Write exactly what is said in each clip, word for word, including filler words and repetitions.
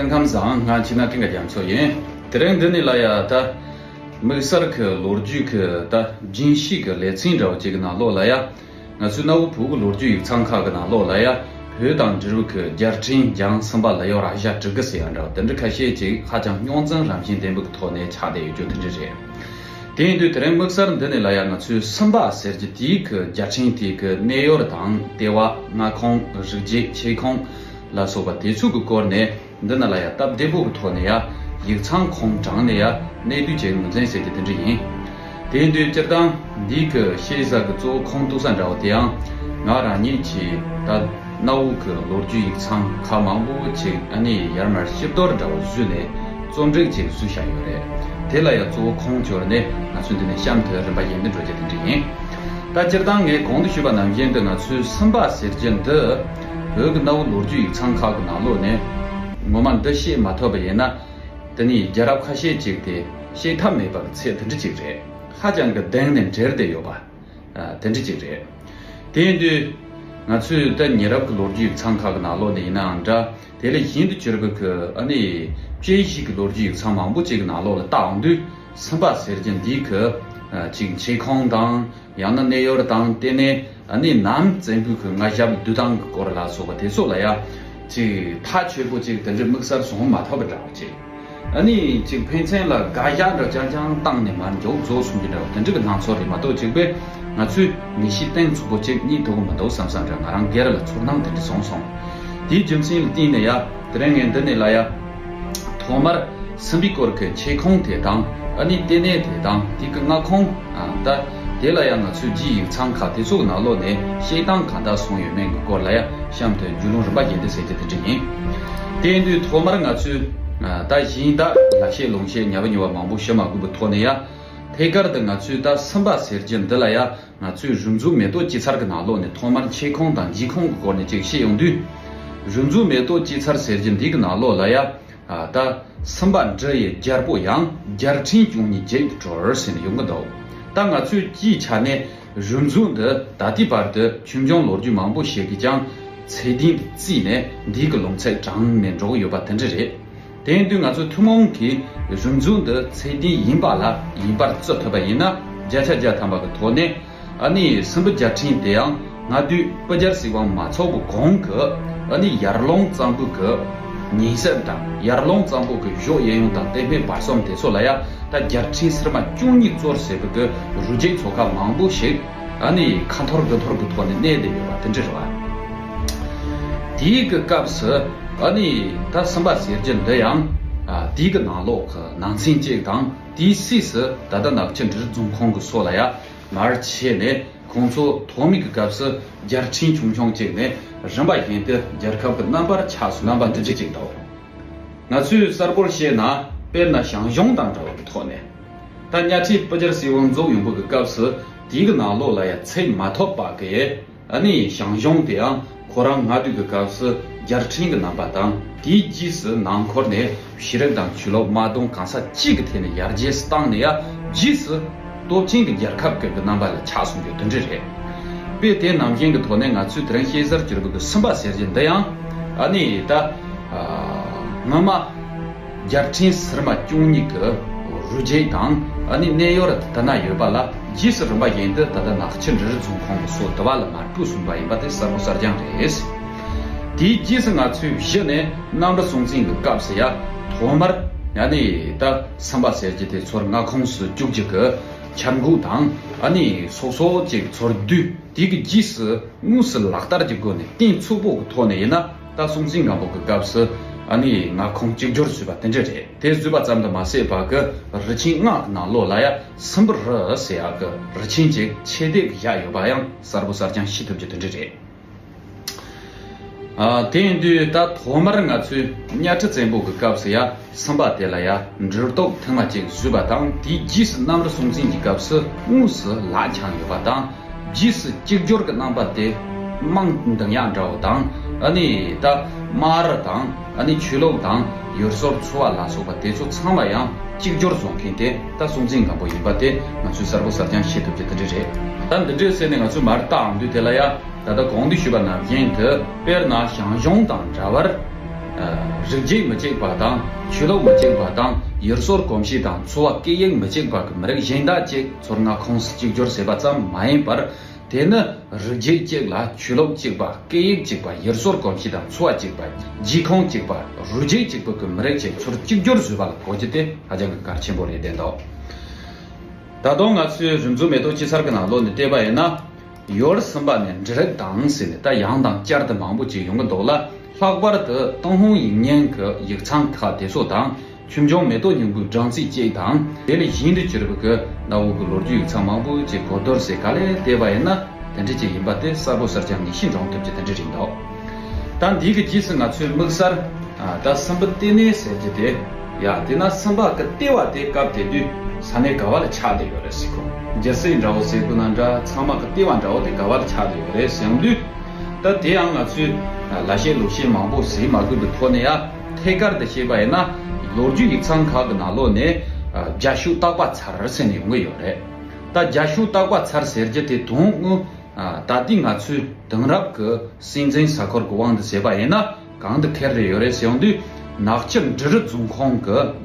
སྐུ་ཁམས་བཟང་། ང་ཕྱི་ནང་ཀུན་དགའ་རྒྱ་མཚོ་ཡིན། དེ་རིང་འདི་ནས་ལ་ཡ་ད་དམིགས་བསལ་གྱི་ལོ་རྒྱུས་ཀྱི་ད་རྒྱུན་ཤེས་ཀྱི་ལེ་ཚན་འདྲ་བོ་ཅིག་གི་ནང་ལོགས་ལ་ཡ། ང་ཚོའི་གནའ་བོའི་བོད་ཀྱི་ལོ་རྒྱུས་ཡིག་ཚང་ཁག་གི་ནང་ལོགས་ལ་ཡ། བོད་དང་འབྲེལ་བའི་གི་རྒྱལ་ཕྲན་འཇང་སུམ་པ་ལ་ཡོ་ར་ཞ་དྲུག་གི་ཟེར་ཡ་འདྲ་བ་དེ་འདྲ་ཁ་ཤས་ཅིག་ཧ་ཅང་རྙོག་འཛིང་རང་བཞིན་ལྡན་པའི་གི་ཐོག་ནས་ཆགས་བསྡད་ཡོད་རྒྱུ་དེ་འདྲ་རེད། དེ་ཡིན་དུས་དེ་རིང་དམིགས་བསལ་འདི་ནས་ལ་ཡ་ང་ཚོའི་སུམ་པ་ཟེར་རྒྱུ་དེའི་གི་རྒྱལ་ཕྲན་དེའི་གི་གནས་ཡུལ་དང་ལྟེ་བ། མངའ་ཁོངས། རིགས་རྒྱུད། ཆེ་ཁོངས་ལ་སོགས་པ་དེ་ཚོ་གི་སྐོར་ནས་འདི་ན་ལ་ཡ་སྟབས་བདེ་པོ་གི་ཐོག་ནས་ཡ་ཡིག་ཚང་ཁུངས་དྲངས་ནས་ཡ་གནད་བསྡུས་བྱེད་ངོས་འཛིན་ཟེར་གྱི་དེ་འདྲ་ཡིན། དེ་ཡིན་དུས་སྤྱིར་བཏང་འདིའི་གི་ཤེས་བྱ་གི་གཙོ་བོ་ཁུངས་གཏུགས་ས་འདྲ་བོ་དེ་ཡང་ང་རང་ཉིད་ཀྱིས་ད་གནའ་བོ་གི་ལོ་རྒྱུས་ཡིག་ཚང་ཁག་མང་པོ་ཅིག་ཨ་ནི་ཡར་མར་ཕྱིར་བསྡུར་འདྲ་བོ་བཟོས་ནས་རྩོམ་སྒྲིག་ཅིག་བཟོས་བཞག་ཡོད་རེད། དེ་ལ་ཡང་གཙོ་བོ་ཁུངས་བཅོལ་ནས་ང་ཚོས་འདི་ནས་གཤམ་དུ་རིམ་པ་བཞིན་དུ་འགྲོ་རྒྱུ་དེ་འདྲ་ཡིན། ད་སྤྱིར་བཏང་ངས་གོང་དུ་ཞུས་པ་ནང་བཞིན་དུ་ང་ཚོའི་སུམ་པ་ཟེར་རྒྱུ་འདི་བོད་ཀྱི་གནའ་བོའི་ལོ་རྒྱུས་ཡིག་ཚང་ཁག་གི་ནང་ལོགས་ནས་ངོ་མ་འདི་བཤད་མ་ཐུབ་པ་ཡིན་ན། དེ་ནི་རྒྱལ་རབས་ཁ་ཤས་ཅིག་དེ་བཤད་ཐབས་མེད་པ་གི་ཚད་དེ་འདྲ་ཅིག་རེད། ཧ་ཅང་གི་གདེང་ནས་འབྲེལ་བསྡད་ཡོད་པ། ཨ། དེ་འདྲ་ཅིག་རེད། དེ་ཡིན་དུས་ང་ཚོས་ད་ཉེ་རབས་ཀྱི་ལོ་རྒྱུས་ཡིག་ཚང་ཁག་གི་ནང་ལོགས་ནས་ཡིན་ནའང་འདྲ། དེ་ལས་གཞན་དུ་གྱུར་པའི་གི་ཨ་ནི་དཔྱད་གཞི་གི་ལོ་རྒྱུས་ཡིག་ཚང་མང་པོ་ཅིག་གི་ནང་ལོགས་ལ་བལྟ་འོང་དུས་སུམ་པ་ཟེར་རྒྱུ་འདི་གི་ཨ་ཅིག་ཆེ་ཁུངས་དང་། ཡང་ན་གནས་ཡུལ་དང་ལྟེ་གནས། ཨ་ནི་ནམ་བཙན་པོའི་གི་མངའ་ཞབས་བསྡུ་སྟངས་ཀྱི་སྐོར་ལ་སོགས་པ་དེ་ཚོ་ལ་ཡ་ཅིག་ཐག་ཆོད་པོ་ཅིག་དེ་འདྲའི་དམིགས་བསལ་བཟུང་མ་ཐུབ་པ་འདྲ་བོ་ཅིག་ཨ་ནི་ཅིག་ཕན་ཚུན་ལ་དགག་བཞག་འདྲ་རྐྱང་རྐྱང་བཏང་ནས་མར་མཇུག་རྫོགས་སོང་གི་འདྲ་བ་དེ་འདྲ་གི་སྣང་ཚུལ་རེད་མ་གཏོགས། གཅིག་པས་ང་ཚོས་ངེས་ཤེས་གཏིང་ཚུགས་པོ་ཅིག་རྙེད་ཐུབ་ཀྱི་མི་འདུག་བསམ་བསམ་འདྲ་ང་རང་སྒེར་ལ་ཚོར་སྣང་དེ་འདྲ་བྱུང་སོང་། དེའི་རྒྱུ་མཚན་ལ་བརྟེན་ནས་ཡ། དེ་རིང་ངས་འདི་ནས་ལ་ཡ། ཐོག་མར་སུམ་པའི་སྐོར་གྱི་ཆེ་ཁུངས་དེ་དང་། ཨ་ནི་ལྟེ་གནས་དེ་དང་དེ་གི་མངའ་ཁོངས། ཨ། ད་དེ་ལ་ཡང་ང་ཚོའི་རྒྱའི་ཡིག་ཚང་ཁག་དེ་ཚོའི་ནང་ལོགས་ནས་བཤད་སྟངས་གང་དག་བཟུང་ཡོད་མེད་ཀྱི་སྐོར་ལ་ཡང་གཤམ་དུ་རྒྱུས་ལོན་རིམ་པ་བཞིན་དུ་ཟེར་རྒྱུ་དེ་འདྲ་ཡིན། དེ་ཡིན་དུས་ཐོག་མར་ང་ཚོས། ཨ། ད་གཞན་དག་ལ་བཤད་ལུང་བཤད་ཉབ་བ་ཉོབ་བ་མང་པོ་ཞུ་མ་དགོས་པའི་ཐོག་ནས་ཡང་། ཐད་ཀར་དུ་ང་ཚོས་ད་སུམ་པ་ཟེར་རྒྱུ་འདི་ལ་ཡང་ང་ཚོས་རུས་མཛོད་མེ་ཏོག་དཀྱིལ་ཚལ་གྱི་ནང་ལོགས་ནས་ཐོག་མར་ཆེ་ཁུངས་དང་རྒྱས་ཁུངས་ཀྱི་སྐོར་ནས་ཅིག་བཤད་ཡོང་དུས། རུས་མཛོད་མེ་ཏོག་དཀྱིལ་ཚལ་ཟེར་རྒྱུ་འདི་གི་ནང་ལོགས་ལ་ཡང་། ཨ། ད་སུམ་པ་འབྲི་ཡི་རྒྱལ་པོ་ཡང་། རྒྱལ་ཕྲན་བཅུ་གཉིས་བརྒྱད་དུ་གྲོལ་ཟེར་ནས་ཡོང་གི་འདུག་ད་ང་ཚོའི་སྤྱིའི་ཆ་ནས་རུས་མཛོད་འདི་ད་ལྟའི་བར་དུ་ཆོས་འབྱུང་ལོ་རྒྱུས་མང་པོ་ཞིག་གིས་ཀྱང་ཚད་ལྡན་དུ་བརྩིས་ནས་འདིའི་གི་ལུང་ཚད་དྲངས་ནས་འགྲོ་གི་ཡོད་པ་དེ་འདྲ་རེད། དེ་ཡིན་དུས་ང་ཚོ་ཐུན་མོང་གིས་རུས་མཛོད་འདི་ཚད་ལྡན་ཡིན་པ་ལ་ཡིན་པར་བརྩི་ཐུབ་པ་ཡིན་ན། བརྒྱ་ཆ་བརྒྱ་ཐམ་པ་གི་ཐོག་ནས། ཨ་ནི་སུམ་པའི་རྒྱལ་ཕྲན་དེའང་སྔ་དུས་སྤུ་རྒྱལ་སྲིད་དབང་མ་ཚོགས་པའི་གོང་གི་ཨ་ནི་ཡར་ཀླུང་གཙང་པོའི་གི་ཉེ་སྲིབ་དང་། ཡར་ཀླུང་གཙང་པོ་གི་གཞོགས་གཡས་གཡོན་དང་ལྟེ་སྨད་བར་གསུམ་དེ་ཚོ་ལ་ཡང་ད་རྒྱལ་ཕྲན་སིལ་མ་བཅུ་གཉིས་གཙོར་བྱས་པའི་གི་རུས་རྒྱུད་ཚོ་ཁག་མང་པོ་ཞིག་ཨ་ནི་ཁ་འཐོར་དགུ་འཐོར་གི་ཐོག་ནས་གནས་བསྡད་ཡོད་པ་དེ་འདྲ་རེད་བ། དེའི་གི་སྐབས་སུ་ཨ་ནི་ད་སུམ་པ་ཟེར་རྒྱུ་འདི་ཡང་། ཨ། དེའི་གི་ནང་ལོགས་གི་ནང་ཚན་གཅིག་དང་། དེའི་སྲིད་དུ་ད་ལྟ་ནག་ཆུ་འབྲུ་རིགས་རྫོང་ཁོངས་ཀྱི་སོགས་ལ་ཡང་མར་ཕྱེ་ནས། ཁོང་ཚོ་ཐོག་མའི་གི་སྐབས་སུ་རྒྱལ་ཕྲན་ཆུང་ཆུང་གཅིག་ནས་རིམ་པ་བཞིན་དུ་རྒྱལ་ཁབ་ཀྱི་རྣམ་པར་ཆགས་སོང་། རྣམ་པ་འདི་འདྲ་ཅིག་འདུག་ང་ཚོས་གསལ་པོར་བཤད་ན། དཔེར་ན་ཞང་ཞུང་དང་འདྲ་བ་གི་ཐོག་ནས། ད་གཉའ་ཁྲི་སྤུ་རྒྱལ་སྲིད་དབང་རྫོགས་ཡོང་བ་གི་སྐབས་སུ་དེའི་གི་ནང་ལོགས་ལ་ཡང་ཚད་མ་ཐོབ་པ་གི། ཨ་ནི་ཞང་ཞུང་དེའང་ཁོ་རང་སྔ་དུས་ཀྱི་སྐབས་སུ་རྒྱལ་ཕྲན་གྱི་རྣམ་པ་དང་། དེའི་རྗེས་སུ་ནང་ཁུལ་ནས་ཤེས་རིག་དང་ཆོས་ལུགས། དམག་དོན། གང་ས་གཅིག་གི་ཐད་ནས་ཡར་རྒྱས་སུ་བཏང་ནས། ཡང་རྗེས་སུ་སྟོབས་ཆེན་གྱི་རྒྱལ་ཁབ་ཀྱི་རྣམ་པ་ལ་ཆགས་སོང་རྒྱུ་དེ་འདྲ་རེད། དཔེ་དེ་ནང་བཞིན་གྱི་ཐོག་ནས་ང་ཚོས་དེ་རིང་ཤེས་གསལ་གྱུར་པའི་གི་སུམ་པ་ཟེར་རྒྱུ་འདི་ཡང་། ཨ་ནི་ད་སྔ་མ་རྒྱལ་ཕྲན་སིལ་མ་བཅུ་གཉིས་ཀྱི་རུས་རྒྱུད་དང་། ཨ་ནི་གནས་ཡུལ་དེ་ན་ཡོད་པ་ལ། རྗེས་སུ་རིམ་པ་བཞིན་དུ་ད་ལྟ་ནག་ཆུ་འབྲུ་རིགས་རྫོང་ཁོངས་ཀྱི་སོགས་དེ་བ་ལ་མར་སྤོས་སོང་བ་ཡིན་པ་དེ་གསལ་པོ་གསལ་རྐྱང་རེད། དེའི་རྗེས་སུ་ང་ཚོས་གཞི་ནས་གནམ་རི་སྲོང་བཙན་གྱི་སྐབས་སུ་ཡང་ཐོག་མར་ཨ་ནི་ད་སུམ་པ་ཟེར་རྒྱུ་དེ་ཚུར་མངའ་ཁོངས་སུ་བཅུག་རྒྱུ་གི་འཆར་འགོད་དང་། ཨ་ནི་སོ་སོ་ཅིག་ཚུར་བསྡུས། དེ་གི་རྗེས་སུ་དངོས་སུ་ལག་བསྟར་གྱི་སྒོ་ནས་གཏིང་ཚུགས་པོ་གི་ཐོག་ནས་ཡིན་ན། ད་སྲོང་བཙན་སྒམ་པོ་གི་སྐབས་སུ་ཨ་ནི་མངའ་ཁོངས་གཅིག་གྱུར་བཟོས་པ་དེ་འདྲ་རེད། དེ་བཟོས་པ་ཙམ་དུ་མ་ཟད་པ་གི་རུས་ཆེན་ལྔ་གི་ནང་ལོགས་ལ་ཡང་སུམ་པའི་རུས་ཟེར་ཡག་གི་རུས་ཆེན་ཅིག་ཆེད་དེབ་བཞག་ཡོད་པ་ཡང་གསལ་པོ་གསལ་རྐྱང་ཤེས་ཐུབ་རྒྱུ་དེ་འདྲ་རེད། ཨ། དེ་ཡིན་དུས་ད་ཐོག་མར་ང་ཚོས་གཉའ་ཁྲི་བཙན་པོ་གི་སྐབས་སུ་ཡང་སུམ་པ་དེ་ལ་ཡང་འབྲུ་སྟོབས་ཐེངས་མ་གཅིག་བཟོས་པ་དང་། དེའི་རྗེས་སུ་གནམ་རི་སྲོང་བཙན་གྱི་སྐབས་སུ་དངོས་སུ་ལག་འཆང་ཡོད་པ་དང་། རྗེས་སུ་གཅིག་གྱུར་གྱི་རྣམ་པ་དེ་དམངས་འདུ་ཡག་འདྲ་བོ་དང་། ཨ་ནི་ད་དམག་རུ་དང་། ཨ་ནི་ཆོས་ལུགས་དང་། ཡུལ་སྲོལ་འཚོ་བ་ལ་སོགས་པ་དེ་ཚོ་ཚང་མ་ཡང་གཅིག་གྱུར་བཟོ་མཁན་དེ་ད་སྲོང་བཙན་སྒམ་པོ་ཡིན་པ་དེ་ང་ཚོས་གསལ་པོ་གསལ་རྐྱང་ཤེས་ཐུབ་རྒྱུ་དེ་འདྲ་རེད། ད་འདི་འདྲའི་ཟེར་ནས་ང་ཚོས་མར་བལྟ་འོང་དུས་དེ་ལ་ཡང་། ད་ལྟ་གོང་དུ་ཞུས་པ་ནང་བཞིན་དུ། དཔེར་ན་ཞང་ཞུང་དང་འདྲ་བར། རིགས་རྒྱུད་མི་གཅིག་པ་དང་ཆོས་ལུགས་མི་གཅིག་པ་དང་ཡུལ་སྲོལ་གོམས་གཤིས་དང་འཚོ་བ་སྐད་ཡིག་མི་གཅིག་པ་གི་མི་རིགས་གཞན་དག་ཅིག་ཚོར་སྔ་ཁོངས་སུ་གཅིག་གྱུར་བྱས་པ་ཙམ་མ་ཡིན་པར། དེ་ནི་རིགས་རྒྱུད་གཅིག་ལ་ཆོས་ལུགས་གཅིག་པ། སྐད་ཡིག་གཅིག་པ། ཡུལ་སྲོལ་གོམས་གཤིས་དང་འཚོ་བ་གཅིག་པ། རྒྱུད་ཁོངས་གཅིག་པ། རུས་རྒྱུད་གཅིག་པ་གི་མི་རིགས་ཅིག་ཚུར་གཅིག་གྱུར་བཟོས་པ་ལ་གོ་རྒྱུ་དེ་ཧ་ཅང་གི་གལ་ཆེན་པོ་རེད་བསྡད་འདུག་ད་དུང་ང་ཚོའི་རིག་མཛོད་མེ་ཏོག་སྤྱི་གསར་གྱི་ནང་ལོགས་ནས་བལྟས་པ་ཡིན་ན། ཡུལ་གསུམ་པ་ནས་འབྲི་རིགས་དང་ཟེར་ནས་ད་ཡང་དང་བསྐྱར་དུ་མང་པོ་ཅིག་ཡོང་གི་འདུག་ལ། ལྷག་པར་དུ་ཏུན་ཧོང་ཡིག་རྙིང་གི་ཡིག་ཚང་ཁག་དེ་ཚོ་དང་། ཆོས་འབྱུང་མེ་ཏོག་སྙིང་པོའི་སྦྲང་རྩི་གཅིག་དང་། དེ་ལས་གཞན་དུ་གྱུར་པའི་གི་གནའ་བོ་གི་ལོ་རྒྱུས་ཡིག་ཚང་མང་པོ་ཅིག་གོ་བསྡུར་བྱས་ག་ལེར་བལྟས་པ་ཡིན་ན། དེ་འདྲ་ཅིག་ཡིན་པ་དེ་གསལ་པོ་གསལ་རྐྱང་ངེས་ཤེས་འདྲ་བོ་ཐོབ་རྒྱུ་དེ་འདྲ་རེད་འདུག་ད་འདི་གི་རྗེས་སུ་ང་ཚོས་དམིགས་བསལ་ད་སྲིན་པོ་ཏི་ནེ་ཟེར་རྒྱུ་དེ། ཡ་དེ་ན་སྲིན་པ་གི་ལྟེ་བ་དེ་སྐབས་དེ་དུས་ས་གནས་ག་བ་ལ་ཆགས་བསྡད་ཡོད་རེད་ཟེར་གོ། རྒྱལ་སྲིད་འདྲ་བོ་ཟེར་དགོས་ན་འདྲ། ཚང་མ་གི་ལྟེ་བ་འདྲ་བོ་དེ་ག་བ་ལ་ཆགས་བསྡད་ཡོད་རེད་ཟེར་ཡོང་དུས། ད་དེ་ཡང་ང་ཚོས་ལ་བཤད་ལུག་བཤད་མང་པོ་ཟིན་མ་དགོས་པའི་ཐོག་ནས། ཡ་ཐད་ཀར་དུ་བཤད་པ་ཡིན་ན། ལོ་རྒྱུས་ཡིག་ཚང་ཁག་གི་ནང་ལོགས་ནས་རྒྱ་ཤུག་སྟག་པ་ཚར་ཟེར་ནས་ཡོང་གི་ཡོད་རེད། ད་རྒྱ་ཤུག་སྟག་པ་ཚར་ཟེར་རྒྱུ་དེ་དོན་དངོས། ད་ལྟའི་ང་ཚོའི་དེང་རབས་ཀྱི་སྲིད་འཛིན་ས་ཁུལ་གྱི་དབང་དུ་བྱས་པ་ཡིན་ན་གང་དུ་འཁེལ་རེ་ཡོད་རེད་ཟེར་ཡོང་དུས། ནག་ཆུ་འབྲི་རུ་རྫོང་ཁོངས་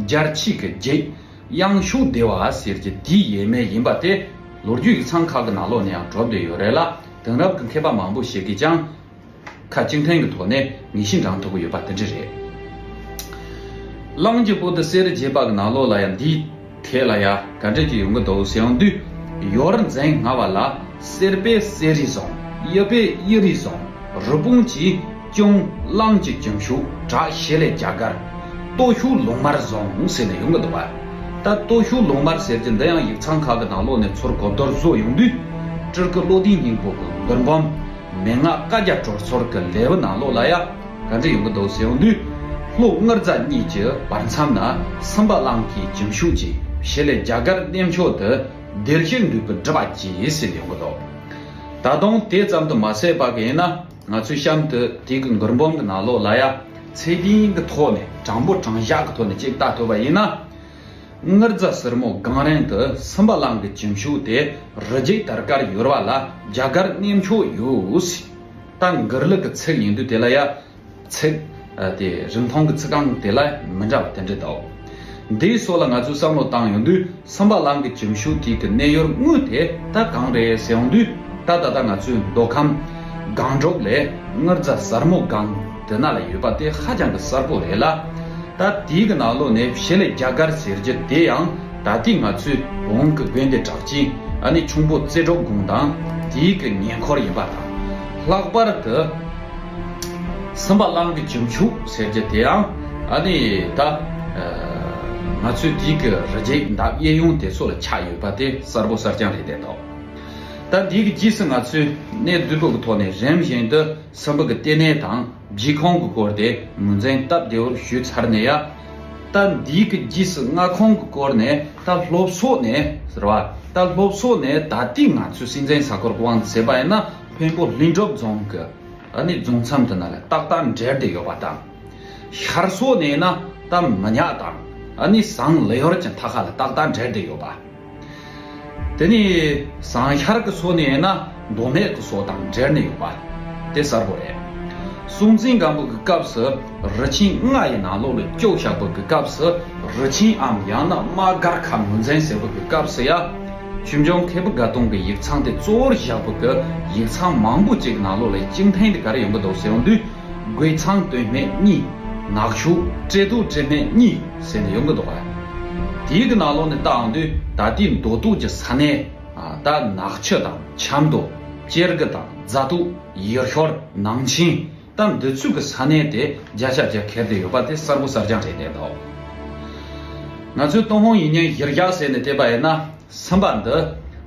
ཀྱི་རྒྱལ་ཕྱི་གི་རྒྱལ་གཡང་ཤོག་སྡེ་བ་ཟེར་གྱི་དེའི་ཡས་མས་ཡིན་པ་དེ་ལོ་རྒྱུས་ཡིག་ཚང་ཁག་གི་ནང་ལོགས་ནས་ཡང་གྲུབ་བསྡད་ཡོད་རེད་ལ། དེང་རབས་ཀྱི་མཁས་པ་མང་པོ་ཞིག་གིས་ཀྱང་ཁ་གཅིག་མཐུན་གྱི་ཐོག་ནས་ངེས་ཤེས་འདྲ་ཐོབ་ཀྱི་ཡོད་པ་དེ་འདྲ་རེད། གླང་གི་བུ་དེ་གསེར་རྒྱས་པ་གི་ནང་ལོགས་ལ་ཡང་འདིའི་ཐད་ལ་ཡ་ག་འདྲ་ཅིག་ཡོང་གི་འདུག་ཟེར་ཡོང་དུས། ཡོར་འཛིན་ང་བ་ལ་གསེར་པའི་གསེར་རིས་བཟུང་། གཡུ་པའི་གཡུ་རིས་བཟུང་། རི་བོང་གི་གཅུང་། གླང་གི་གྱིམ་ཤུག་བྲག་ཞི་ལའི་རྒྱ་གར། སྟོད་ཤུག་ལུང་དམར་བཟུང་ཟེར་ནས་ཡོང་གི་འདུག་བ། ད་སྟོད་ཤུག་ལུང་དམར་ཟེར་གྱི་འདི་ཡང་ཡིག་ཚང་ཁག་གི་ནང་ལོགས་ནས་ཚུར་གོ་བསྡུར་བཟོ་ཡོང་དུས། སྤྲུལ་སྐུ་བློ་ལྡན་སྙིང་པོ་གི་མགུར་འབུམ། མན་ངག་བཀའ་རྒྱ་གྲོལ་ཚོར་གྱི་ལེའུ་ནང་ལོགས་ལ་ཡ་ག་འདྲ་ཡོང་གི་འདུག་ཟེར་ཡོང་དུས། ལྷོ་དངུལ་རྫ་གཉིས་ཀྱི་བར་མཚམས་ན་སྲིན་པོ་གླང་གི་གྱིམ་ཤུག་ཅིག་ཞི་ལའི་རྒྱ་གར་གནས་མཆོག་ཏུ་བདེར་གཤེགས་འདུས་པའི་སྒྲུབ་པ་གྱིས་ཟེར་ཡོང་གི་འདུག་ད་དུང་དེ་ཙམ་དུ་མ་ཟད་པ་གི་ཡིན་ན། ང་ཚོས་གཤམ་དུ་དེ་གི་མགུར་འབུམ་གྱི་ནང་ལོགས་ལ་ཡ་ཚད་ལྡན་གྱི་ཐོག་ནས་དྲང་པོ་དྲང་བཞག་གི་ཐོག་ནས་ཅིག་ལྟ་ཐུབ་པ་ཡིན་ན། དངུལ་རྫ་སེར་མོ་སྒང་རིང་དུ་སྲིན་པོ་གླང་གི་གྱིམ་ཤུག་དེ་རི་རྒྱལ་དར་དཀར་ཡོལ་བ་ལ་རྒྱ་གར་གནས་མཆོག་ཡོད་ཟེར། ད་མགུར་གླུ་གི་ཚིག་ཡིན་དུས་དེ་ལ་ཡ་ཚིག་དེ་རིང་ཐུང་གི་ཚིག་རྐང་དེ་ལ་མི་འདྲ་བ་དེ་འདྲ་འདུག་འདིའི་སོགས་ལ་ང་ཚོས་བསམ་བློ་བཏང་ཡོང་དུས། སྲིན་པོ་གླང་གི་གྱིམ་ཤུག་དེ་གི་གནས་ཡུལ་དངོས་དེ་ད་གང་རེད་ཟེར་ཡོང་དུས། ད་ད་ལྟ་ང་ཚོའི་མདོ་ཁམས་སྒང་དྲུག་ལས་དངུལ་རྫ་སེར་མོ་སྒང་དེ་ན་ལ་ཡོད་པ་དེ་ཧ་ཅང་གི་གསལ་པོ་རེད་ལ། ད་དེའི་གི་ནང་ལོགས་ནས་ཞི་ལའི་རྒྱ་གར་ཟེར་རྒྱུ་དེ་ཡང་ད་ལྟའི་ང་ཚོའི་བོད་ཀྱི་དགོན་སྡེ་གྲགས་ཅན་ཨ་ནི་ཁྱུང་པོ་རྩེ་དྲུག་དགོན་དང་དེའི་གི་ཉེ་འཁོར་ཡིན་པ་དང་། ལྷག་པར་དུ་སྲིན་པོ་གླང་གི་གྱིམ་ཤུག་ཟེར་རྒྱུ་དེ་ཡང་ཨ་ནི་ད་ང་ཚོའི་དེའི་གི་རི་རྒྱལ་འདབས་གཡས་གཡོན་དེ་ཚོ་ལ་ཆགས་ཡོད་པ་དེ་གསལ་པོ་གསལ་རྐྱང་རེད་བསྡད་འདུག་ད་འདིའི་གི་རྗེས་སུ་ང་ཚོས་གནས་བདུན་པོ་གི་ཐོག་ནས་རིམ་བཞིན་དུ་སྲིན་པོ་གི་ལྟེ་གནས་དང་རྒྱུད་ཁོངས་ཀྱི་སྐོར་དེ་ངོས་འཛིན་སྟབས་བདེ་བོར་ཞུས་ཚར་ནས། ཡ་ད་འདིའི་གི་རྗེས་སུ་མངའ་ཁོངས་ཀྱི་སྐོར་ནས་ད་སློབ་གསོ་ནས་ཟེར་བ། ད་སློབ་གསོ་ནས་ད་ལྟའི་ང་ཚོའི་སྲིད་འཛིན་ས་ཁུལ་དབང་དུ་བྱས་པ་ཡིན་ན། འཕན་པོ་ལྷུན་གྲུབ་རྫོང་གི་ཨ་ནི་རྫོང་མཚམས་དེ་ན་ལ་ཏག་ཏག་འབྲེལ་བསྡད་ཡོད་པ་དང་། ཤར་སོགས་ནས་ན་ད་མི་ཉག་དང་ཨ་ནི་ཟངས་ལི་ཡོར་གྱི་མཐའ་ཁ་ལ་ཏག་ཏག་འབྲེལ་བསྡད་ཡོད་པ། དེ་ནས་ཟངས་ཤར་གྱི་སོགས་ནས་ན་མདོ་སྨད་ཀྱི་སོགས་དང་འབྲེལ་ནས་ཡོད་པ་དེ་གསལ་པོ་རེད། སྲོང་བཙན་སྒམ་པོ་གི་སྐབས་སུ་རུ་ཆེན་ལྔ་ཡི་ནང་ལོགས་ལ་བཅུ་བཞག་པ་གི་སྐབས་སུ་རུ་ཆེན་འམ་ཡང་ན་དམག་སྒར་ཁག་ངོས་འཛིན་ཟེར་བ་གི་སྐབས་སུ་ཡ། ཆོས་འབྱུང་མཁས་པ་དགའ་སྟོན་གྱི་ཡིག་ཚང་དེ་གཙོ་བོར་བཞག་པ་གི་ཡིག་ཚང་མང་པོ་ཅིག་ནང་ལོགས་ལ་གཅིག་མཐུན་དེ་ག་རེ་ཡོང་གི་འདུག་ཟེར་ཡོང་དུས། རྒོད་ཚང་སྟོད་སྨད་གཉིས། ནག་ཆུ་སྤྲེལ་རྡོ་སྤྲེལ་སྨད་གཉིས་ཟེར་ནས་ཡོང་གི་འདུག་ག་དེའི་གི་ནང་ལོགས་ནས་ལྟ་འོང་དུས་ད་ལྟའི་མདོ་སྟོད་ཀྱི་ས་གནས། ད་ནག་ཆུ་དང་ཆབ་མདོ། སྐྱེ་རྒུ་དང་རྫ་སྟོད། ཡུལ་ཤོར་ནང་ཆེན། ད་འདི་ཚོའི་གི་ས་གནས་དེ་བརྒྱ་ཆ་བརྒྱ་འཁེལ་བསྡད་ཡོད་པ་དེ་གསལ་པོ་གསལ་རྐྱང་རེད་བསྡད་འདུག་ང་ཚོའི་ཏུན་ཧོང་ཡིག་རྙིང་གཞིར་བཞག་བྱས་ནས་བལྟས་པ་ཡིན་ན། སྲིན་པོ་འདི་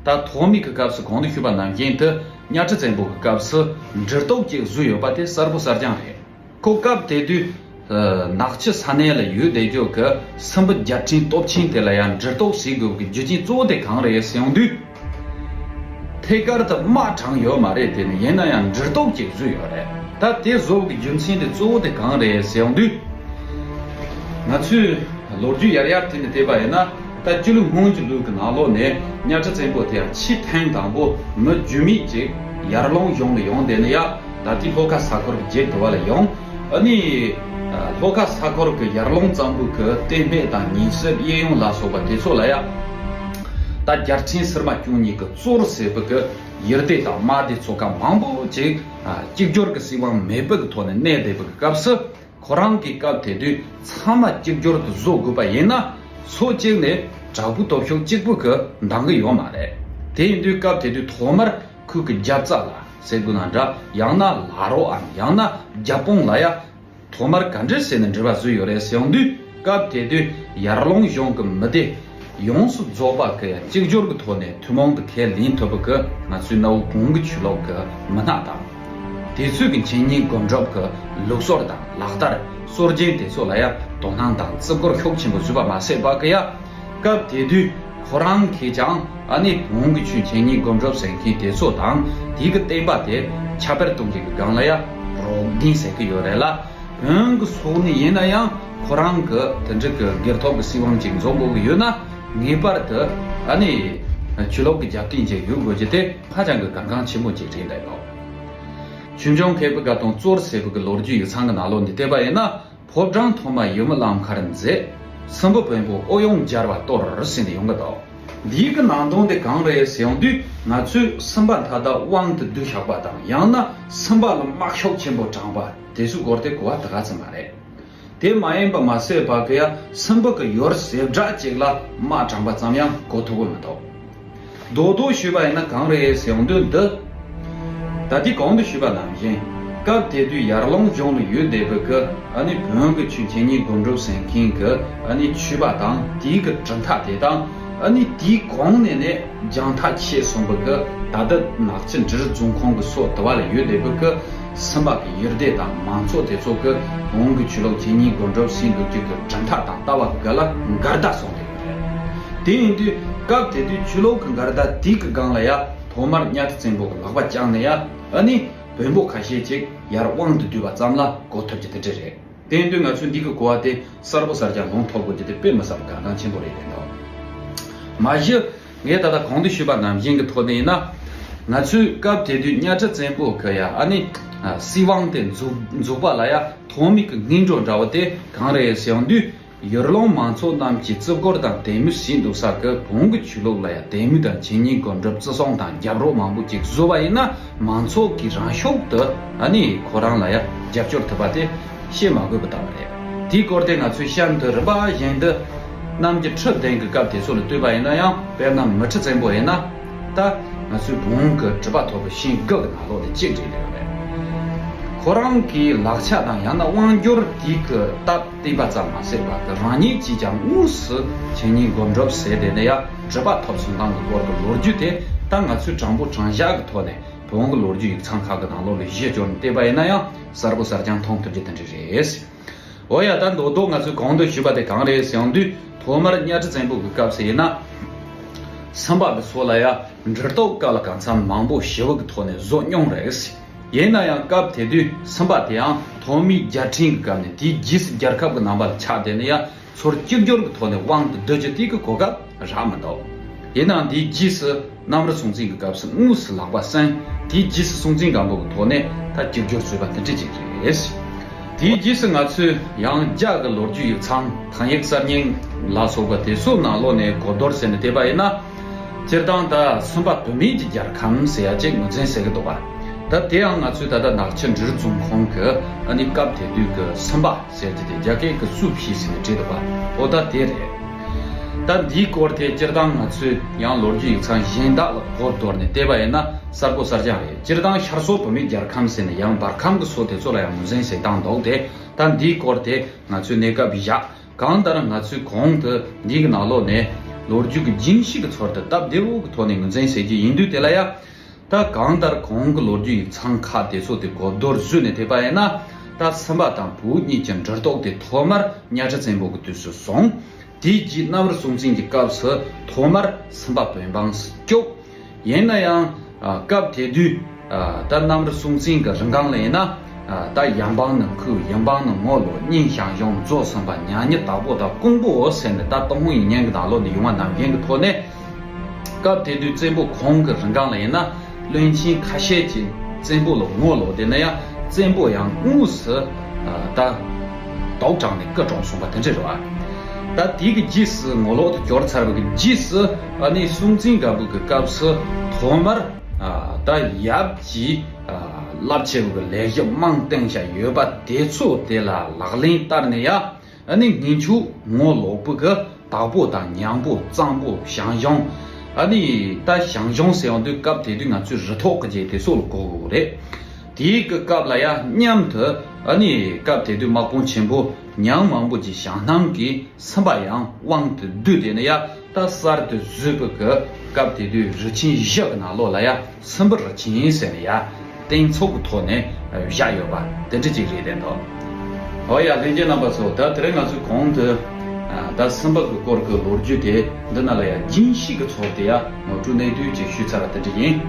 ད་ཐོག་མའི་གི་སྐབས་སུ་གོང་དུ་ཞུས་པ་ནང་བཞིན་དུ་གཉའ་ཁྲི་བཙན་པོ་གི་སྐབས་སུ་འབྲུ་རྡོག་ཅིག་བཟོས་ཡོད་པ་དེ་གསལ་པོ་གསལ་རྐྱང་རེད། ཁོ་སྐབས་དེ་དུས་ནག་ཆུ་ས་གནས་ལ་ཡོད་བསྡད་རྒྱུ་གི་སྲིན་པོ་རྒྱལ་ཕྲན་སྟོབས་ཆེན་དེ་ལ་ཡང་འབྲུ་རྡོག་བཟོ་དགོས་ཀྱི་རྒྱུ་རྐྱེན་གཙོ་བོ་དེ་གང་རེད་ཟེར་ཡོང་དུས། ཐད་ཀར་དུ་དམག་དྲངས་ཡོད་མ་རེད། དེ་ནི་ཡིན་ན་ཡང་འབྲུ་རྡོག་ཅིག་བཟོས་ཡོད་རེད། ད་དེ་བཟོ་གི་རྒྱུ་མཚན་དེ་གཙོ་བོ་དེ་གང་རེད་ཟེར་ཡོང་དུས། ང་ཚོས་ལོ་རྒྱུས་ཡར་ཡར་དེ་ནས་བལྟས་པ་ཡིན་ན། ད་སྤྱི་ལོའི་སྔོན་གྱི་ལུགས་ཀྱི་ནང་ལོགས་ནས་གཉའ་ཁྲི་བཙན་པོ་དེ་ཡང་ཆེས་ཐེངས་དང་པོ་མི་རྒྱུས་མེད་ཅིག་ཡར་ཀླུང་གཞུང་ལ་ཡོང་། དེ་ནས་ཡ་ད་ལྟའི་ལྷོ་ཁ་ས་ཁུལ་གྱི་རྒྱལ་དུ་བ་ལ་ཡོང་། ཨ་ནི་ ལྷོ་ཁ་ས་ཁུལ་གྱི་ཡར་ཀླུང་གཙང་པོ་གི་ལྟེ་སྨད་དང་ཉེ་སྲིབ་གཡས་གཡོན་ལ་སོགས་པ་དེ་ཚོ་ལ་ཡང་། ད་རྒྱལ་ཕྲན་སིལ་མ་བཅུ་གཉིས་ཀྱི་གཙོ་བོར་ཟེར་བུ་གི་ཡུལ་སྡེ་དང་དམག་སྡེ་ཚོ་ཁག་མང་པོ་ཅིག་གཅིག་གྱུར་གྱི་སྲིད་དབང་མེད་པའི་གི་ཐོག་ནས་གནས་བསྡད་པའི་གི་སྐབས་སུ། ཁོ་རང་གི་སྐབས་དེ་དུས་ཚང་མ་གཅིག་གྱུར་དུ་བཟོ་དགོས་པ་ཡིན་ན། ཕྱོགས་གཅིག་ནས་དྲག་པོའི་སྟོབས་ཤུགས་གཅིག་པུ་གིས་འདང་གི་ཡོད་མ་རེད། དེ་ཡིན་དུས་སྐབས་དེ་དུས་ཐོག་མར་ཁོས་གི་རྒྱབ་རྩ་ལ་ཟེར་དགོས་ན་འདྲ། ཡང་ན་ལ་རོའམ་ཡང་ན་རྒྱབ་དཔུང་ལ་ཡ་ཐོག་མར་ག་འདྲ་ཟེར་ནས་འབྲེལ་བ་བཟོས་ཡོད་རེད་ཟེར་ཡོང་དུས། སྐབས་དེ་དུས་ཡར་ཀླུང་གཞུང་གི་མི་སྡེ་ཡོངས་སུ་རྫོགས་པ་གི་གཅིག་གྱུར་གྱི་ཐོག་ནས་ཐུན་མོང་དུ་ཁས་ལེན་ཐུབ་པ་གི་ང་ཚོའི་གནའ་བོའི་བོན་གྱི་ཆོས་ལུགས་ཀྱི་མི་སྣ་དང་། དེ་ཚོས་ཀྱི་འཆད་ཉན་སྒོམ་སྒྲུབ་ཀྱི་ལུགས་སྲོལ་དང་ལག་བསྟར་སྲོལ་རྒྱུན་དེ་ཚོ་ལ་ཡང་དོ་སྣང་དང་བརྩི་བཀུར་ཤུགས་ཆེན་པོ་བཟོས་པ་མ་ཟད་པ་གི་ཡ། སྐབས་དེ་དུས་ཁོ་རང་གིས་ཀྱང་ཨ་ནི་བོན་གྱི་ཆོས་འཆད་ཉན་སྒོམ་སྒྲུབ་ཟེར་མཁན་དེ་ཚོ་དང་དེའི་གི་བསྟན་པ་དེ་ཁྱབ་སྤེལ་གཏོང་མཁན་གྱི་སྒང་ལ་ཡ་རོགས་ཟླ་ཟེར་གི་ཡོད་རེད་ལ། བོན་གྱི་ཕྱོགས་ནས་ཡིན་ན་ཡང་ཁོ་རང་གི་དེ་འདྲ་གི་སྒེར་ཐོག་གི་སྲིད་དབང་ཅིག་འཛུགས་དགོས་ཀྱི་ཡོད་ན། ངེས་པར་དུ་ཨ་ནི་ཆོས་ལུགས་ཀྱི་རྒྱབ་རྟེན་ཅིག་ཡོད་དགོས་ཀྱི་དེ་ཧ་ཅང་གི་གལ་འགངས་ཆེན་པོ་ཅིག་རེད་འདུག་ཆོས་འབྱུང་མཁས་པའི་བཀའ་དང་གཙོར་ཟེར་བུ་གི་ལོ་རྒྱུས་ཡིག་ཚང་གི་ནང་ལོགས་ནས་བལྟས་པ་ཡིན་ན། ཕོ་བྲང་ཐོག་མ་ཡུམ་གླང་མཁར་མཛད། སྲིན་པོ་བོན་པོ་ཨོ་ཡོང་སྦྱར་བ་གཏོར་ཟེར་ནས་ཡོང་གི་འདུག་འདིའི་གི་ནང་དོན་དེ་གང་རེད་ཟེར་ཡོང་དུས། ང་ཚོས་སེམས་པ་མཐའ་དག་དབང་དུ་བསྡུས་བཞག་པ་དང་ཡང་ན་སེམས་པ་ལ་དམག་ཤུགས་ཆེན་པོ་དྲངས་པ་དེ་ཚོའི་སྐོར་དེ་གོ་བ་དེ་ག་ཙམ་མ་རེད། དེ་མ་ཡིན་པ་མ་ཟད་པ་གི་ཡ་སེམས་པ་གི་ཡུལ་ཟེར་འདྲ་ཅིག་ལ་དམག་དྲངས་པ་ཙམ་ཡང་གོ་ཐུབ་ཀྱི་མི་འདུག་རྡོག་རྡོག་ཞུས་པ་ཡིན་ན་གང་རེད་ཟེར་ཡོང་དུས་འདི། ད་ལྟའི་གོང་དུ་ཞུས་པ་ནང་བཞིན། སྐབས་དེ་དུས་ཡར་ཀླུང་གཞུང་ལ་ཡོད་བསྡད་པའི་གི་ཨ་ནི་བོན་གྱི་ཆོས་འཆད་ཉན་སྒོམ་སྒྲུབ་ཟེར་མཁན་གྱི་ཨ་ནི་ཆོས་པ་དང་དེའི་གི་གྲུབ་མཐའ་དེ་དང་ཨ་ནི་དེའི་གོང་ནས་ནས་རྒྱང་ཐག་ཆད་སོང་བའི་གི་ད་ལྟ་ནག་ཆུ་འབྲི་རུ་རྫོང་ཁོངས་ཀྱི་སོ་དེ་བ་ལ་ཡོད་བསྡད་པའི་གི་སེམས་པ་གི་ཡུལ་སྡེ་དང་མང་ཚོགས་དེ་ཚོ་གི་བོན་གྱི་ཆོས་ལུགས་འཆད་ཉན་སྒོམ་སྒྲུབ་ཟེར་འདུག་རྒྱུ་གི་གྲུབ་མཐའ་དང་ལྟ་བ་གི་ལ་འགལ་ཟླ་སོང་བསྡད་ཡོད་རེད། དེ་ཡིན་དུས་སྐབས་དེ་དུས་ཆོས་ལུགས་ཀྱི་འགལ་ཟླ་དེའི་གི་སྒང་ལ་ཡ་ཐོག་མར་གཉའ་ཁྲི་བཙན་པོ་གི་ལག་པ་བཅངས་ནས་ཡ་ཨ་ནི་བོན་པོ་ཁ་ཤས་ཅིག་ཡར་དབང་དུ་བསྡུས་པ་ཙམ་ལ་གོ་ཐུབ་ཀྱི་དེ་འདྲ་རེད། དེ་ཡིན་དུས་ང་ཚོས་འདི་གི་གོ་བ་དེ་གསལ་པོ་གསལ་རྐྱང་ལོངས་ཐུབ་དགོས་ཀྱི་དེ་དཔེ་མི་སྲིད་པ་གལ་འགངས་ཆེན་པོ་རེད་དེ་འདྲ། མ་གཞི་ངས་ད་ལྟ་གོང་དུ་ཞུས་པ་ནང་བཞིན་གྱི་ཐོག་ནས་ཡིན་ན། ང་ཚོས་སྐབས་དེ་དུས་གཉའ་ཁྲི་བཙན་པོ་གི་ཡ་ཨ་ནི་སྲིད་དབང་དེ་འཛུགས་འཛུགས་པ་ལ་ཡ་ཐོག་མའི་གི་སྔོན་འགྲོ་འདྲ་བོ་དེ་གང་རེད་ཟེར་ཡོང་དུས། ཡར་ཀླུང་མང་ཚོགས་རྣམས་ཀྱིས་བརྩི་བཀུར་དང་དད་མོས་བྱས་འདུག་ས་གི་བོན་གྱི་ཆོས་ལུགས་ལ་ཡང་དད་མོས་དང་འཆད་ཉན་སྒོམ་སྒྲུབ་བརྩི་སྲུང་དང་རྒྱབ་རོགས་མང་པོ་ཅིག་བཟོ་བ་ཡིན་ན་མང་ཚོགས་ཀྱིས་རང་ཤུགས་དུ་ཨ་ནི་ཁོ་རང་ལ་ཡང་རྒྱབ་སྐྱོར་ཐུབ་པ་དེ་བཤད་མ་དགོས་པ་ལྟ་བུ་རེད། དེའི་སྐོར་དེ་ང་ཚོས་གཤམ་དུ་རིམ་པ་བཞིན་དུ་གནམ་གྱི་ཁྲི་གདན་གྱི་སྐབས་དེ་ཚོ་ལ་ལྟོས་པ་ཡིན་ན་ཡང་དཔེར་ན་མུ་ཁྲི་བཙན་པོ་ཡིན་ན། ད་ང་ཚོའི་བོན་གྱི་གྲུབ་པ་ཐོབ་པའི་ཤིང་དགུ་གི་ནང་ལོགས་ལ་གཅིག་བསྒྲིལ་ཡོད་རེད། ཁོ་རང་གི་ལག་ཆ་དང་ཡང་ན་དབང་སྒྱུར་དེ་གི་སྟབས་བསྟན་པ་ཙམ་མ་ཟད་པ་གི་རང་ཉིད་ཀྱིས་ཀྱང་དངོས་སུ་འཆད་ཉན་སྒོམ་སྒྲུབ་ཟེར་དེ་ནས་ཡང་གྲུབ་པ་ཐོབ་སོང་སྟངས་ཀྱི་སྐོར་གྱི་ལོ་རྒྱུས་དེ་ད་ང་ཚོས་དྲང་པོ་དྲང་བཞག་གི་ཐོག་ནས་བོན་གྱི་ལོ་རྒྱུས་ཡིག་ཚང་ཁག་གི་ནང་ལོགས་ལ་གཞི་བཅོལ་ནས་བལྟས་པ་ཡིན་ན་ཡང་གསལ་པོ་གསལ་རྐྱང་མཐོང་ཐུབ་རྒྱུ་དེ་འདྲ་རེད། འོ་ཡ། ད་མདོར་མདོར་ང་ཚོས་གོང་དུ་ཞུས་པ་དེ་གང་རེད་ཟེར་ཡོང་དུས་ཐོག་མར་གཉའ་ཁྲི་བཙན་པོ་གི་སྐབས་སུ་ཡིན་ན། སེམས་པ་གི་སོགས་ལ་ཡང་འབྲུ་རྡོག་དཀའ་ལ་གང་འཚམ་མང་པོ་ཞེ་པོ་གི་ཐོག་ནས་བཟོ་མྱོང་རེད། ཡིན་ན་ཡང་སྐབས་དེ་དུས་སེམས་པ་དེའང་ཐོག་མའི་རྒྱལ་ཕྲན་གྱི་སྐབས་ནས་དེའི་རྗེས་སུ་རྒྱལ་ཁབ་ཀྱི་རྣམ་པ་ལ་ཆགས་བསྡད་ནས་ཡང་ཚུར་གཅིག་གྱུར་གྱི་ཐོག་ནས་དབང་དུ་བསྡུ་རྒྱུ་དེ་གི་གོ་སྐབས་རག་མི་འདུག་ཡིན་ནའང་དེའི་རྗེས་སུ་གནམ་རི་སྲོང་བཙན་གྱི་སྐབས་སུ་དངོས་སུ་ལག་པ་བསྲིངས། དེའི་རྗེས་སུ་སྲོང་བཙན་སྒམ་པོ་གི་ཐོག་ནས་ད་གཅིག་གྱུར་བཟོས་པ་དེ་འདྲ་ཅིག་རེད། དེའི་རྗེས་སུ་ང་ཚོས་ཡང་རྒྱ་གི་ལོ་རྒྱུས་ཡིག་ཚང་ཐང་ཡིག་གསར་རྙིང་ལ་སོགས་པ་དེ་ཚོའི་ནང་ལོགས་ནས་གོ་བསྡུར་བྱས་ནས་བལྟས་པ་ཡིན་ན། སྤྱིར་བཏང་ད་སུམ་པ་བུད་མེད་ཀྱི་རྒྱལ་ཁམས་ཟེར་ཡ་ཅིག་ངོས་འཛིན་བྱེད་ཀྱི་འདུག་པ། ད་དེའང་ང་ཚོས་ད་ལྟ་ནག་ཆུ་འབྲི་རུ་རྫོང་ཁོངས་ཀྱི་ཨ་ནི་སྐབས་དེ་དུས་ཀྱི་སུམ་པ་ཟེར་གྱི་དེ་རྒྱ་སྐད་ཀྱི་སུ་ཕི་ཟེར་ནས་བྲིས་འདུག་པ། འོ་ད་དེ་རེད། ད་འདིའི་སྐོར་དེ་སྤྱིར་བཏང་ང་ཚོས་ཡང་ལོ་རྒྱུས་ཡིག་ཚང་གཞན་དག་ལ་གོ་བསྡུར་ནས་བལྟས་པ་ཡིན་ན་གསལ་པོ་གསལ་རྐྱང་རེད། སྤྱིར་བཏང་ཤར་སོག་བུད་མེད་རྒྱལ་ཁམས་ཟེར་ནས་ཡང་བར་ཁམས་ཀྱི་སོ་དེ་ཚོ་ལ་ཡང་ངོས་འཛིན་བྱེད་སྟངས་འདུག་སྟེ། ད་འདིའི་སྐོར་དེ་ང་ཚོས་གནས་སྐབས་བཞག་གང་ལྟར་ང་ཚོས་གོང་དུ་འདི་གི་ནང་ལོགས་ནས་ལོ་རྒྱུས་ཀྱི་རྒྱུན་ཤེས་ཀྱི་ཚུལ་དུ་སྟབས་བདེ་བོ་གི་ཐོག་ནས་ངོས་འཛིན་བྱེད་རྒྱུ་ཡིན་དུས་དེ་ལ་ཡང་། ད་གང་ལྟར་གོང་གི་ལོ་རྒྱུས་ཡིག་ཚང་ཁག་དེ་ཚོ་དེ་གོ་བསྡུར་བཟོས་ནས་བལྟས་པ་ཡིན་ན། ད་སུམ་པ་དང་བུ་གཉིས་ཀྱི་འབྲུ་རྡོག་དེ་ཐོག་མར་གཉའ་ཁྲི་བཙན་པོ་གི་དུས་སུ་སོང་། དེའི་རྗེས་གནམ་རི་སྲོང་བཙན་གྱི་སྐབས་སུ་ཐོག་མར་སུམ་པ་བོད་འབངས་སུ་བསྐྱོད། ཡིན་ན་ཡང་། ཨ། སྐབས་དེ་དུས། ཨ། ད་གནམ་རི་སྲོང་བཙན་གྱི་རིང་སྒང་ལ་ཡིན་ན། ཨ། ད་ཡབ་འབངས་ནི་ཁུ། ཡུམ་འབངས་ནི་ངོ་ལོ། གཉེན་ཞང་ཞུང་། རྫོགས་སེམས་དཔའ། མྱ་ངན་དྭགས་པོ་དང་ཀོང་པོའོ་ཟེར་ནས་ད་ཏུན་ཧོང་ཡིག་རྙིང་གི་ནང་ལོགས་ནས་ཡོང་བ་ནམ་རྒྱུན་གྱི་ཐོག་ནས། སྐབས་དེ་དུས་བཙན་པོ་གོང་གི་རིང་སྒང་ལ་ཡིན་ན། བློན་ཆེན་ཁ་ཤས་ཀྱིས་བཙན་པོ་ལ་ངོ་ལོག་དེ་ན་ཡང་བཙན་པོ་ཡང་དངོས་སུ། ཨ། ད་ དོག་དྲངས་ནས་སྐུ་གྲོངས་སོང་བ་དེ་འདྲ་རེད་བ། ད་དེའི་གི་རྗེས་སུ་ངོ་ལོག་ཏུ་གྱུར་ཚར་བའི་གི་རྗེས་སུ་ཨ་ནི་སྲོང་བཙན་སྒམ་པོའི་གི་སྐབས་སུ་ཐོག་མར་ཨ་ད་ཡབ་ཀྱིས་ཨ་རླབས་ཆེ་བའི་གི་ལས་ཞུགས་མང་བཏང་བཞག་ཡོད་པ་དེ་ཚོ་དེ་ལ་ལག་ལེན་བསྟར་ནས་ཡ། ཨ་ནི་ངེད་ཆོ་ངོ་ལོག་པོ་གི་དྭགས་པོ་དང་ཉང་པོ་གཙང་པོ་ཞང་ཞུང་། ཨ་ནི་ད་ཞང་ཞུང་ཟེར་ཡོང་དུས་སྐབས་དེ་དུས་ང་ཚོའི་རུ་ཐོག་གི་རྗེས་དེ་སོགས་ལ་གོ་དགོས་རེད། དེའི་གི་སྐབས་ལ་ཡ་མཉམ་དུ་ཨ་ནི་སྐབས་དེ་དུས་དམག་དཔུང་ཆེན་པོ་ཉང་མང་པོ་གྱི་ཞང་རྣམས་ཀྱིས་སུམ་པ་ཡང་དབང་དུ་བསྡུས་ཏེ་ནི་ཡ། ད་གསར་དུ་བཟོས་པའི་གི་སྐབས་དེ་དུས་རུ་ཆེན་བཞི་གི་ནང་ལོགས་ལ་ཡ་སུམ་པ་རུ་ཆེན་ཟེར་ནས་ཡ་གཏན་ཚོགས་ཀྱི་ཐོག་ནས་བཞག་ཡོད་པ་དེ་འདྲ་ཅིག་རེད་དེ་འདུག་ཨོ་ཡ། ལྷན་རྒྱས་རྣམ་པ་ཚོ། ད་དེ་རིང་ང་ཚོས་གོང་དུ་ད་སུམ་པ་གི་སྐོར་གྱི་ལོ་རྒྱུས་དེ་འདི་ན་ལ་ཡ་རྒྱུན་ཤེས་ཀྱི་ཚོགས་དེ་ཡ་ངོ་སྤྲོད་གནད་བསྡུས་ཅིག་ཞུས་ཚར་བ་དེ་འདྲ་ཡིན།